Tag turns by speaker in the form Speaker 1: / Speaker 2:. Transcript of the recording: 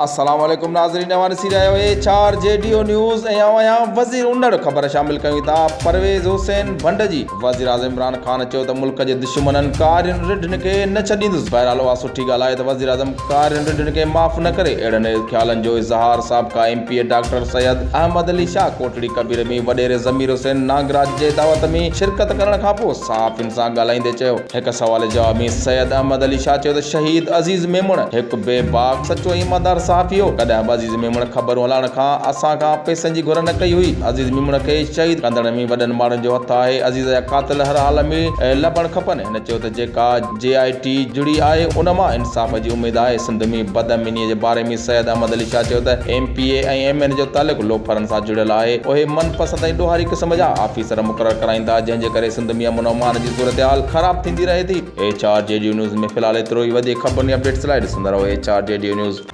Speaker 1: السلام عليڪم ناظرين اوهان ڏسي رهيا آهيو H R G D O news ۽ آئون آهيان وزير انڙ خبر شامل ڪيون ٿا پرويز حسين ڀنڊ جي وزيراعظم عمران خان چيو ته ملڪ جي دشمنن ڪارين رڍن کي نه ڇڏيندس بهرحال اها سٺي ڳالهه آهي ته وزيراعظم ڪارين رڍن کي معاف نه ڪري اهڙن خيالن جو اظهار سابقا M P A doctor Syed Ahmed Ali Shah Kotri Kabir ۾ وڏيري ضمير حسين نانگراج جي دعوت ۾ شرڪت ڪرڻ کانپوء صحافين سان ڳالهائيندي چيو. هڪ سوال جي جواب ۾ سيد احمد علي شاهه چيو ته شهيد عزيز ميمڻ هڪ بي باڪ، سچو ۽ ايماندار صحافي هو، ڪڏهن به عزيز ميمڻ خبرون هلائڻ کان اسان کان پئسن جي گهر نه ڪئي هئي، عزيز ميمڻ کي شهيد ڪندڙن ۾ وڏن ماڻهن جو هٿ آهي، عزيز جا قاتل هر حال ۾ لڀڻ کپن، هن چيو ته جيڪا جي آء ٽي جڙي آهي ان مان انصاف جي اميد آهي، سنڌ ۾ بدامني جي باري ۾ سيد احمد علي شاهه چيو ته ايم پي اي ۽ ايم اين اي جو تعلق لوفرن سان جڙيل آهي، اهي من پسند ۽ ڏوهاري قسم جا آفيسر مقرر ڪرائين ٿا، جنهن جي ڪري سنڌ ۾ امن امان جي صورتحال خراب ٿيندي رهي ٿي. ايڇ آر جي ڊيو نيوز ۾ في الحال ايترو ئي وڌيڪ خبرن ۽ اپڊيٽس لاء ڏسندا رهو H R G D news.